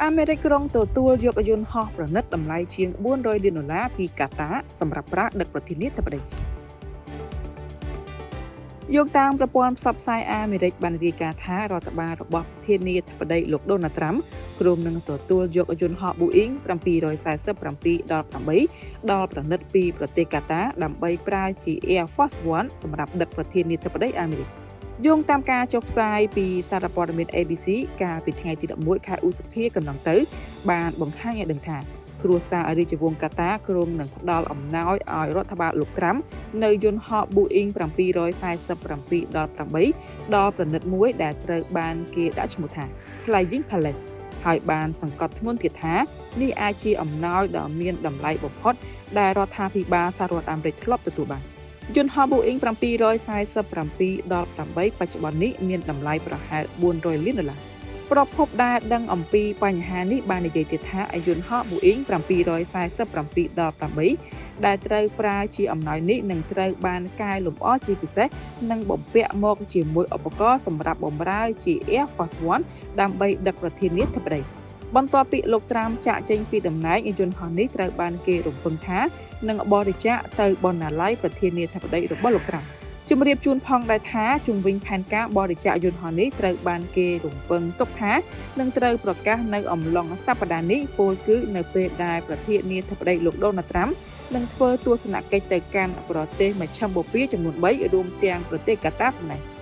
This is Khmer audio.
អាមេរិកក្រុងទទួលយកយន្តហោះប្រណិតតម្លៃជាង400លានដុល្លារពីកាតាសម្រាប់ប្រាក់ដឹកប្រធានាធិបតីយោងតាមប្រព័ន្ធផ្សព្វផ្សាយអាមេរិកបានរាយការណ៍ថារដ្ឋបាលរបស់ប្រធានាធិបតីលោកដូណាល់ត្រាំគ្រោងនឹងទទួលយកយន្តហោះ Boeing 747ដល់8ដល់ប្រណិតពីប្រទេសកាតាដើម្បីប្រើជា Air Force One សម្រាប់ដឹកប្រធានាធិបតីអាមេរិកយោងតាមការចុះផ្សាយពីសារព័ត៌មាន ABC កាលពីថ្ងៃទី11ខែឧសភាកន្លងទៅបានបង្ហាញឲ្យដឹងថាគ្រួសាររាជវង្សកាតាគ្រោងនឹងផ្ដល់អំណោយឲ្យរដ្ឋបាលលោកត្រាំនៅយន្តហោះ Boeing 747ដល់8ដល់ប្រណិតមួយដែលត្រូវបានគេដាក់ឈ្មោះថា Flying Palace ហើយបានសង្កត់ធ្ងន់ទៀតថានេះអាចជាអំណោយដ៏មានតម្លៃបំផុតដែលរដ្ឋាភិបាលសហរដ្ឋអាមេរិកធ្លាប់ទទួលបានយន្តហោះ Boeing 747ដល់8បច្ចុប្បន្ននេះមានតម្លៃប្រហែល400លានដុល្លារប្រភពដែលដឹងអំពីបញ្ហានេះបាននិយាយទៀតថាយន្តហោះ Boeing 747ដល់8ដែលត្រូវប្រើជាអំណោយនេះនឹងត្រូវបានកែលម្អជាពិសេសនិងបំពាក់មកជាមួយឧបករណ៍សម្រាប់បម្រើជា Air Force One ដើម្បីដឹកប្រធានាធិបតីបន្ទាប់ពីលោកត្រាំចាក់ចេញពីតំណែងយន្តហោះនេះត្រូវបានគេរំពឹងថានឹងបរិច្ចាគទៅបណ្ណាល័យប្រធានាធិបតីរបស់លោកត្រាំជំរាបជូនផងដែរថាជុំវិញផែនការបរិច្ចាគយន្តហោះនេះត្រូវបានគេរំពឹងទុកថានឹងត្រូវប្រកាសនៅអំឡុងសប្តាហ៍នេះពោលគឺនៅពេលដែលប្រធានាធិបតីលោកដូណាល់ត្រាំនឹងធ្វើទស្សនកិច្ចទៅកាន់ប្រទេសមជ្ឈិមបូព៌ាចំនួន3រួមទាំងប្រទេសកាតាផងដែរ។